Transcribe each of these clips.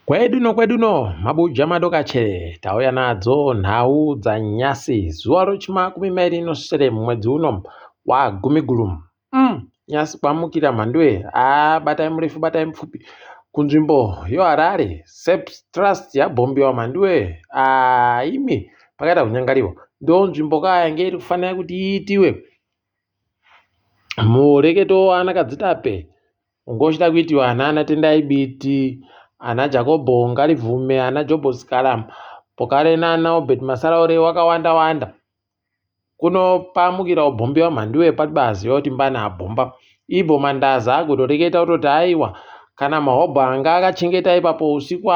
Kwedu nokwedu no mabuja madokache tauya nadzo nhau dzanyasi zuva rochimakumi mairi nosere mumwedzi uno wagumiguru mm, nyasi kwamukira mhanduwe haa batai murefu batai mupfupi kunzvimbo yoharare seps trust yabhombiwa mhanduwe haa imi pakaita kunyangariwa ndo nzvimbo ka yange iri kufanira kuti iitiwe mureketo wana kadzitape Ungochida kuitiwa ana ana Tendai Biti, ana Jakobho Ngarivhume, ana Jobho Sikhala, Pokare nana Obert Masaraure wakawanda wanda. Kunopamukira ubhombiwa mhanduwe patibaziva kuti mbani abhomba. Ibho mandaza agotoreketa kutoti aiwa kana mahobho anga akachengeta ipapo usiku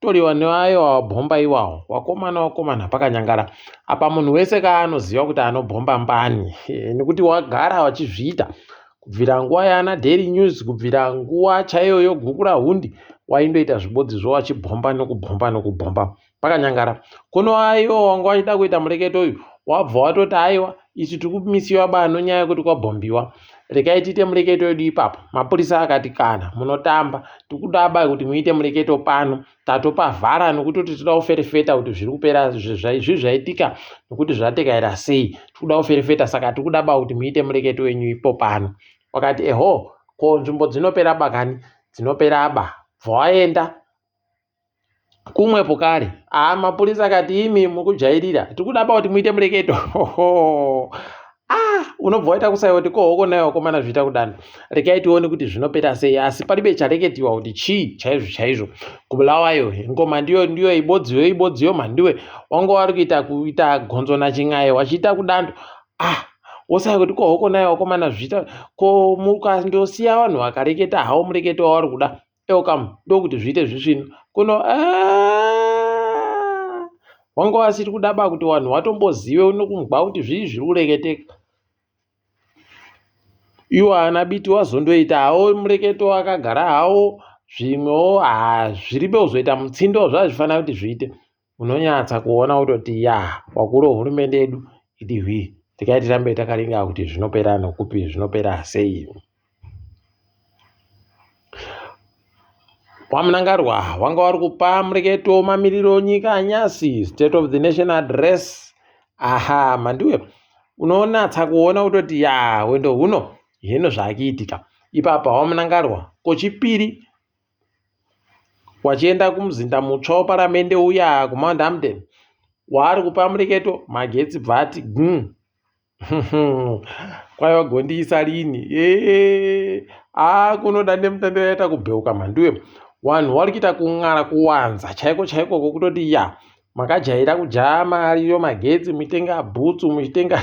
Toriwa neayo awabhomba iwawo wakomana wakomana pakanyangara apa munhu wese ka anoziva kuti anobhomba mbani nekuti wagara wachizviita kubvira nguva yaana daily news kubvira nguva chaiyoyo gukura hundi waindoita zvibodzizvo wachibhomba nokubhomba nokubhomba pakanyangara kuno aiwa wanga wachida kuita mureketo uyu wabva watoti aiwa isu tiri kumisiwa bano nyaya yekuti kwabhombiwa rekai tiite mureketo wedu ipapo mapurisa akati kana munotamba tikuda ba kuti muite mureketo pano tatopavhara nokutoti toda kuferefeta kuti zviri kupera zvi zvaitika nokuti zvatekaira sei tikuda kuferefeta saka tikuda ba kuti muite mureketo wenyu ipo pano wakati eho ko nzvimbo dzinopera bakani dzinopera ba bva waenda kumwe pokare haa mapurisa akati imi mukujairira tikuda ba kuti muite mureketo ah unobva waita kusaiwa kuti kohoko nayo vakomana zviita kudani rekai tione kuti zvinopera sei asi paribe chareketiwa kuti chii chaizvo chaizvo kubulawayo ngoma ndiyo ndiyo ibodziyo ibodziyo mhandiwe wanga wari kuita kuita gonzo nachin'aye wachiita kudando ah wosaya kuti kohoko nayo vakomana zviita ko mukandosiya vanhu vakareketa hawo mureketo wavari kuda Elcam ndokuti zviite zvisvinu kuno ah, wanga wasiri kudaba kuti vanhu watombozive nokungwa kuti zvii zviri kureketeka iwo ana biti wazondoita hawo mureketo akagara hawo zvimwewo hazviribe kuzoita mutsindo zvazvifanira kuti zviite unonyatsa kuona kutoti ya wakuru wehurumende yedu idi hwii tikai tirambe takaringa kuti zvinopera nokupi zvinopera sei WaMnangagwa wanga wari kupa mureketo mamiriro nyika anyasi state of the nation address aha mandiwe unonatsa kuona kutoti ya hwendo huno hino zvakiitika ipapa waMnangagwa kochipiri wachienda kumuzinda mutsva weparamende uya kuMount Hampden waari kupa mureketo magetsi bvati gum kwaiva gondiisa rini ee aa kunoda nemutande yaita kubheuka mhanduwe wanhu wari kuita kun'ara kuwanza chaiko chaiko kokutoti ya makajaira kujaa mari yo magetsi muchitenga bhutsu muchitenga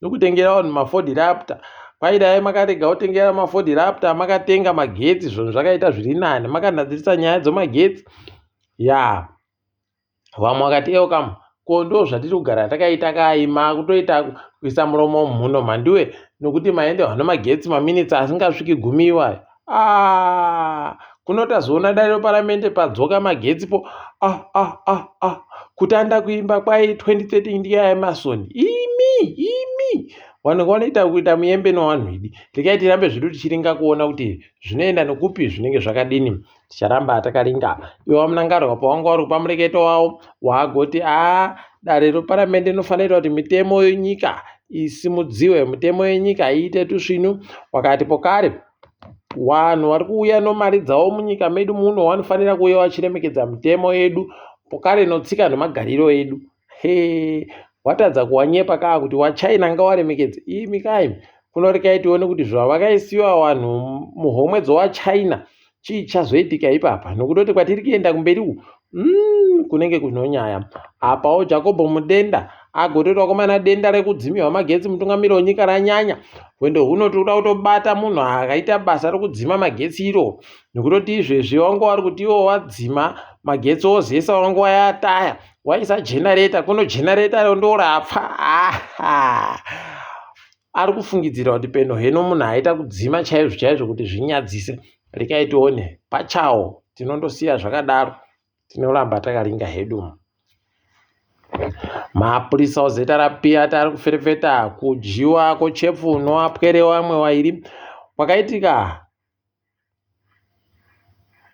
nokutengera vanhu maford raptor kwaidai makarega kutengera maford raptor makatenga magetsi zvinhu zvakaita zviri nani makanhadzirisa nyaya dzomagetsi ya Vamwe vakati ewo kam ko ndo zvatiri kugara takaita kai makutoita kuisa muromo mumhuno mhanduwe nokuti maenderwa nemagetsi maminitsi asingasviki gumi iwayo ah, kuno tazoona dare reparamende padzoka magetsi po ah, ah, ah, ah. kutanda kuimba kwai 2013 ndiyaemasoni imi imi vanhu vanoita kuita muyembe nowanhu idi rekai tirambe zvedu tichiringa kuona kuti zvinoenda nokupi zvinenge zvakadini Ticharamba takaringa. Iwe waMnangagwa pawanga uri kupa mureketo wawo waagoti aa dare reparamende rinofanira kuti mitemo yenyika isimudziwe, mitemo yenyika iite tusvinu. Wakati pokare vanhu vari kuuya nomari dzavo munyika medu muno vanofanira kuuya vachiremekedza mitemo yedu pokare notsika nomagariro edu. Hee watadza kuwanyepa kaa kuti wachina ngawaremekedze imi kaimi kunorekai tione kuti zvavakaisiwa vanhu muhomwe dzowachina chii chazoitika ipapa nokutoti kwatiri kuenda kumberi uku mm, kunenge kunonyaya apawo jakobho mudenda agototi wakomana denda rekudzimiwa magetsi mutungamiri wenyika ranyanya hwendo huno tikuda kutobata munhu akaita basa rekudzima magetsi iro nekutoti izvezvi wanga wari kuti iwo wadzima magetsi ozesa wanga wayataya waisa generator kuno generator ndorapfa ari kufungidzira kuti peno heno munhu aita kudzima chaizvo chaizvo kuti zvinyadzise rekai tione pachawo tinondosiya zvakadaro tinoramba takaringa hedu mapurisa oZRP ati ari kuferefeta kudyiwa kochepfu noapwere wamwe wairi kwakaitika.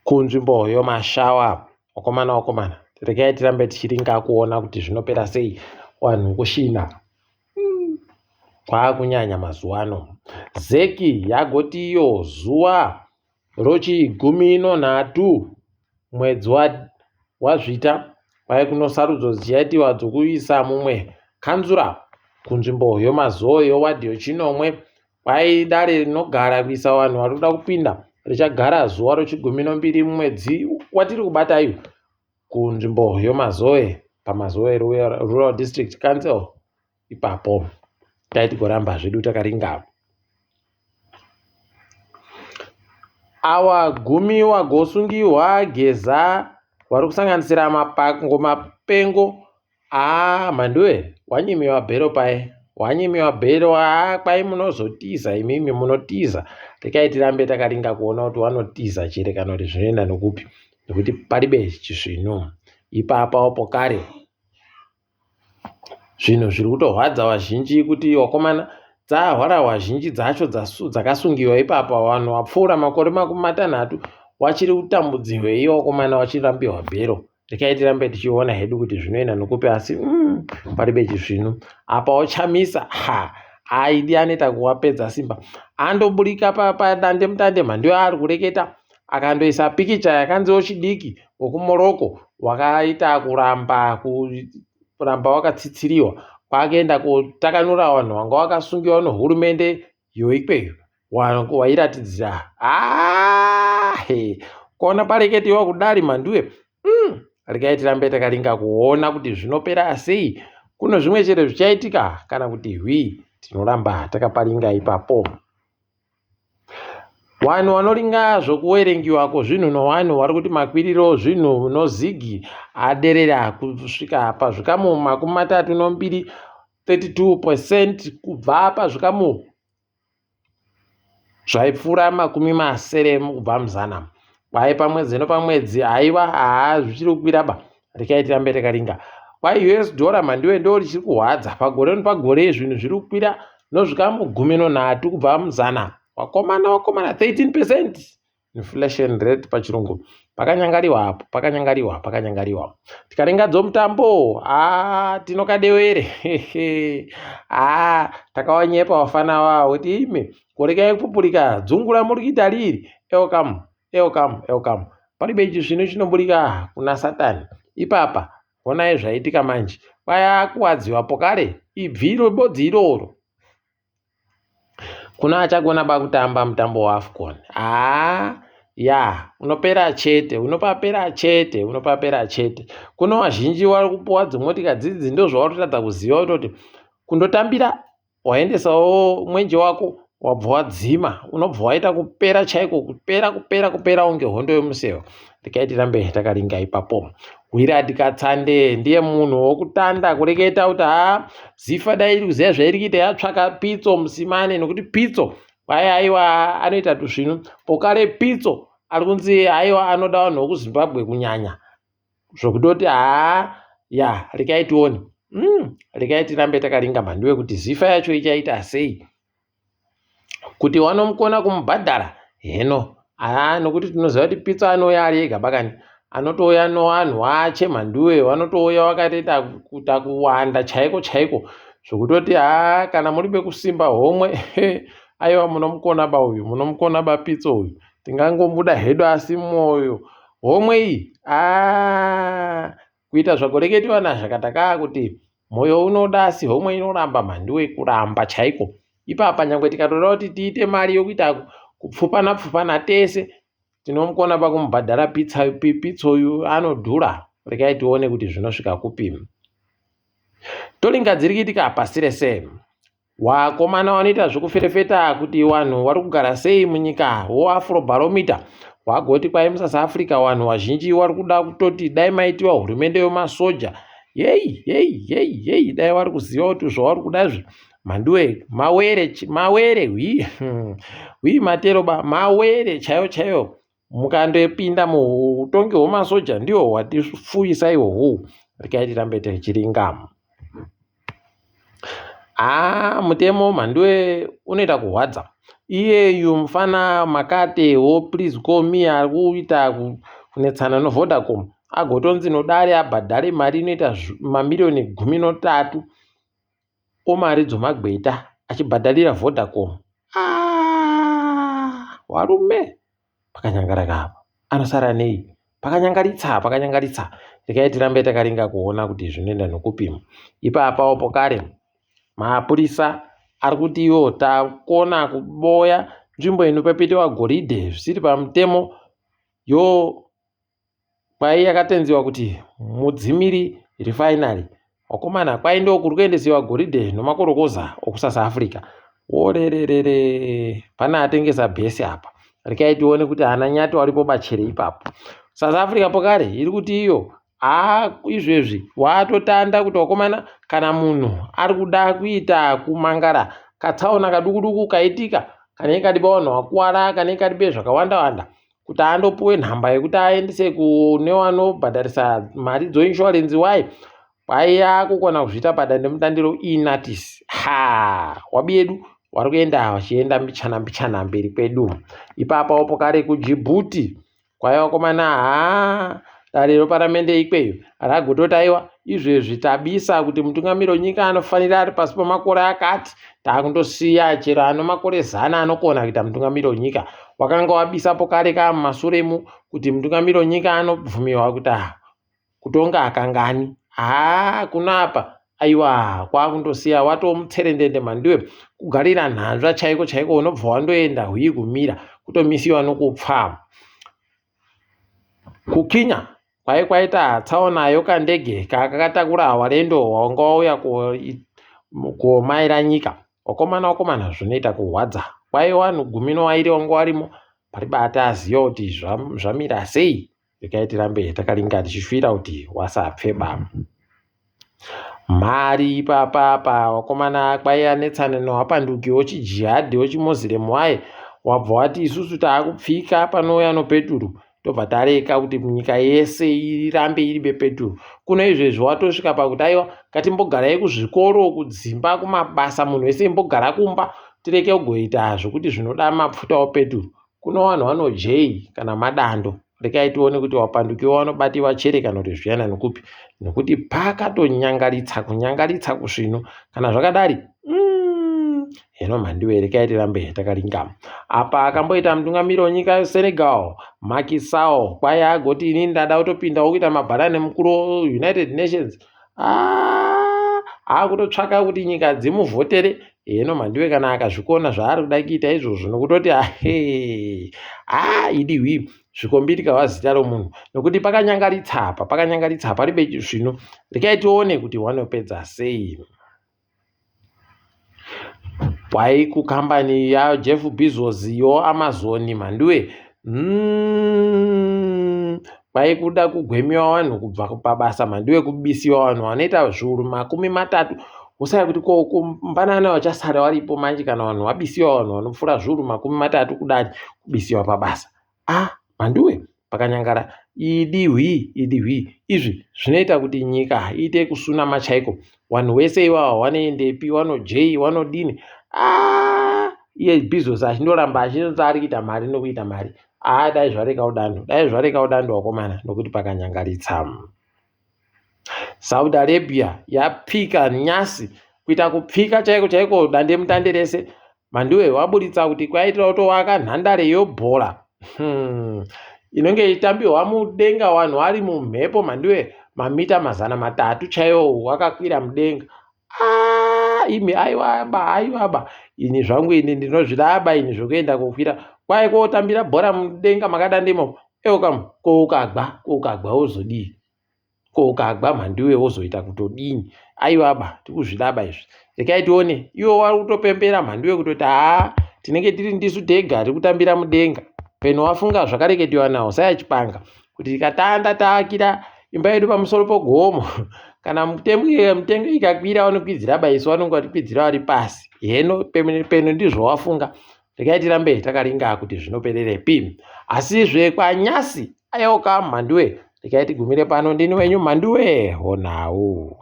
Kunzvimbo yomashawa. Wakomana wakomana, regai tirambe tichiringa kuona kuti zvinopera sei. Vanhu kushina kwaakunyanya mazuva ano. Zeki yagoti iyo zuva rochigumi nonhatu mwedzi waZvita kwai kuno sarudzo dzichaitiwa dzokuisa mumwe kanzura kunzvimbo yoMazowe yowadhi yochinomwe. Kwai dare rinogara kuisa vanhu vari kuda kupinda richagara zuva rochigumi nombiri mumwedzi watiri kubata iyu kunzvimbo yoMazowe paMazowe Rural District Council ipapo. Dai tigoramba zvedu takaringa. Awa gumi wagosungiwa Geza vari kusanganisira mapango mapengo. Haa Mhanduwe wanyimiwa bhero paye wanyimiwa bhero haa kwai munozotiza imimi munotiza rekai tirambe takaringa kuona kuti wanotiza chere kana kuti zvinoenda nokupi nekuti paribe chisvinu ipapawo pokare Zvinhu zviri kutorwadza vazhinji kuti vakomana dzahwarahwa zhinji dzacho dzakasungiwa ipapa vanhu vapfuura makore 30 vachiri kutambudzirwei vakomana vachirambiwa bhero. Regai tirambe tichiona hedu kuti zvinoenda nokupi asi paribe chisvinu. Apawo Chamisa ha aidi anoita kuwapedza simba. Andoburika padandemutande mhandu yaari kureketa akandoisa pikicha yakanzi wechidiki wekuMorocco wakaita kuramba kuramba wakatsitsiriwa kwakuenda kotakanura vanhu vanga vakasungiwa nehurumende yoikweyo wairatidzira ah, kuona pareketiwa kudari mhanduwe regai tirambe takaringa kuona kuti zvinopera sei kuno zvimwe chete zvichaitika kana kuti hwii tinoramba takaparinga ipapo. Vanhu vanoringa zvokuverengiwa kwozvinhu novanhu vari kuti makwiriro ozvinhu nozigi aderera kusvika pazvikamu 32 32 percent kubva pazvikamu zvaipfuura 70 kubva muzana. Kwai pamwedzi nopamwedzi haiwa haa zvichiri kukwira ba rekai tirambe takaringa. Kwai US dollar mhandiwe ndo richiri kuhwadza pagore nepagore zvinhu zviri kukwira nozvikamu 13 kubva muzana. Wakomana wakomana 13 percent inflation rate pachirungu pakanyangariwa apo pakanyangariwa pakanyangariwa tikaringa dzomutambo haa tinokadewere haa takawanyepa wafana wawo kuti imi korekai kupupurika dzungu ramuri kuita riri elcam Elcam, Elcam. Paribe ichi zvino chinoburika kuna Satani. Ipapa, honai zvaitika manje. Kwaya kuwadziwa pokare, ibviro bodzi iroro. Kuna achagona bakutamba mutambo waAfcon. Haa, ya, unopera chete, unopapera chete, unopapera chete. Kuno vazhinji vari kupuwa dzimotika dzidzi ndozvavari kutadza kuziva kutoti kundotambira waendesawo mwenje wako wabva wadzima unobva waita kupera chaiko kupera kupera kupera unge hondo yomuseve regai tirambe takaringa ipapo Willard Katsande ndiye munhu wokutanda kureketa kuti haa zifa dai iri kuziva zvairi kuita yatsvaka pitso musimane nokuti pitso kwai aiwa anoita tusvinu pokare pitso ari kunzi aiwa anoda vanhu vokuzimbabwe kunyanya zvokutoti haa ya rekai tione rekai tirambe takaringa mhanduwe kuti zifa yacho ichaita sei kuti wanomukona kumubhadhara heno haa nokuti tinoziva kuti pitsa anouya ari ega bakani anotouya novanhu vache mhanduwe vanotouya vakatoita kuita kuwanda chaiko chaiko zvokutoti haa kana muri bekusimba homwe aiwa munomukona ba uyu munomukona ba pitso uyu tingangomuda hedu asi mwoyo Homwe iyi aah kuita zvagoreketiwa nazvakatakaa kuti moyo unoda asi homwe inoramba mhanduwe kuramba chaiko ipapa nyangwe tikatoda kuti tiite mari yokuita kupfupana pfupana tese tinomukona pakumubhadhara pitsa pitso uyu anodhura regai tione kuti zvinosvika kupi tolinga dziri kuitika pasi rese Wakomana wanoita zvekuferefeta kuti wanhu wari kugara sei munyika woAfrobarometer wagoti kwai muSouth Africa wanhu wazhinji wari kuda kutoti dai maitiwa hurumende yomasoja yei yei yei yei dai wari kuziva kuti zvawari kuda izvi mhanduwe mawere mawere hwi hwi matero ba mawere chaiyo chaiyo mukandopinda muhutongi hwemasoja ndiwo hwatifuyisa ihwohwu regai tirambe tichiringa haa mutemo mhanduwe unoita kurwadza. Iyeyu mufana makatewo please call me ari kuita kunetsana noVodacom agotonzi nodare abhadhare mari inoita mamiriyoni 13 omari dzomagweta achibhadharira Vodacom. Ah, warume pakanyangaraka apa anosara nei pakanyangaritsa pakanyangaritsa rekai tirambe takaringa kuona kuti zvinoenda nokupi ipapawo pokare Mapurisa ari kuti iwo takona kuboya nzvimbo inopepetewa goridhe zvisiri pamutemo yo kwai yakatenziwa kuti Mudzimiri Refinery. Wakomana kwai ndokuri kuendesiwa goridhe nomakorokoza okuSouth Africa. Worererere pane atengesa bhesi apa. Rekai tione kuti ana Nyati waripo bachere ipapo. South Africa pokare iri kuti iyo Haa izvezvi watotanda kuti wakomana kana munhu ari kuda kuita kumangara katsaona kaduku duku kaitika kanenge kadiba vanhu vakuwara kanenge kadibe zvakawanda wanda kuti andopuwe nhamba yekuti aendese kune vanobhadharisa mari dzoinshuwarenzi wayi kwaiya kukona kuzviita padandemutandiro inatis ha wabi yedu wari kuenda vachienda mbichana mbichana mberi kwedu ipapawo pokare kujibhuti Kwai vakomana haa dare reparamende ikweyo ragototi aiwa izvezvi tabisa kuti mutungamiri wenyika anofanira ari pasi pemakore akati takundosiya chero ano makore zana anokona kuita mutungamiri wenyika wakanga wabisapo kare ka mumasuremu kuti mutungamiri wenyika anobvumiwa kuti kutonga akangani haa kuno apa aiwa kwakundosiya watomutserendende mhanduwe kugarira nhanzva chaiko chaiko unobva wandoenda hwii kumira kutomisiwa nokupfa kukinya kwai kwaita tsaona kandege kakakatakura warendo wanga wauya komaira nyika wakomana wakomana zvinoita kurwadza kwai vanhu gumi nowairi wanga warimo paribata aziva kuti zvamira sei Regai tirambe takaringa tichishuvira kuti wasapfe ba. Mari ipapa apa wakomana kwaiya netsana newapanduki wochijihadhi wochimoziremu waye wabva wati isusu taakupfika panouya nopeturu tobva tareka kuti nyika yese irambe iri bepeturu kuno izvezvi watosvika pakuti aiwa ngatimbogarai kuzvikoro kudzimba kumabasa munhu wese imbogara kumba tireke kugoita zvekuti zvinoda mapfuta opeturu Kuno vanhu vanodyei kana madando rekai tione kuti wapandukiwa wanobatiwa chere kana kuti zviyana nokupi nokuti pakatonyangaritsa kunyangaritsa kusvinu kana zvakadari mm, heno mhandiwe rekai tirambe takaringama apa akamboita mutungamiri wenyika yesenegal Macky Sall kwai agoti ini ndada kutopindawo kuita mabharani mukuru United Nations ah, akutotsvaka kuti nyika dzimuvhotere heno mhandiwe kana akazvikona zvaari kuda kuita izvozvo nokutoti ahe a idi hwi zvikombiri kava zita romunhu nokuti pakanyangaritsa apa pakanyangaritsa paribe zvino rekai tione kuti wanopedza sei Kwai kukambani yaJeff Bezos yoAmazon mhanduwe mm, kwai kuda kugwemiwa vanhu kubva pabasa mhanduwe kubisiwa vanhu vanoita zviuru 30 wosaya kuti ko kumbanana vachasara varipo manje kana vanhu vabisiwa vanhu vanopfuura zviuru 30 kudari kubisiwa pabasa ah mhanduwe pakanyangara idi hwi idi hwi izvi zvinoita kuti nyika iite kusunama chaiko vanhu wese iwawa wanoendepi wanojei wanodini ah, iye Bezos achindoramba achinonzi ari kuita mari nokuita mari aa dai zvareka udando dai zvareka udando wakomana nokuti pakanyangaritsa Saudi Arabia yapika nyasi kuita kupfika chaiko chaiko dandemutande rese Mandiwe waburitsa kuti kwaitira kutovaka nhandare yobhora hmm. inenge ichitambiwa mudenga vanhu vari mumhepo Mandiwe mamita 300 chaiwo wakakwira mudenga ah, imi aiwaba aiwaba ini zvangu ini ndinozviraba ini zvekuenda kokwira kwai kotambira bhora mudenga makadandimo eokam ko ukagwa ko ukagwa wozodii ko ukagwa mhanduwe wozoita kutodini aiwaba tikuzvidaba izvi rekai tione iwo wari kutopembera mhanduwe kutoti haa tinenge tiri ndisu tega tiri kutambira mudenga peno wafunga zvakareketiwa nahosaya chipanga kuti tikatanda taakira imba yedu pamusoro pogomo kana mutengo ikakwira vanokwidzira baisu vanonge vatikwidzira vari pasi heno peno ndizvo wafunga rekai tirambe takaringa kuti zvinopererepi asizve kwanyasi ayoka mhanduwe rekai tigumire pano ndini wenyu mhanduwe honau.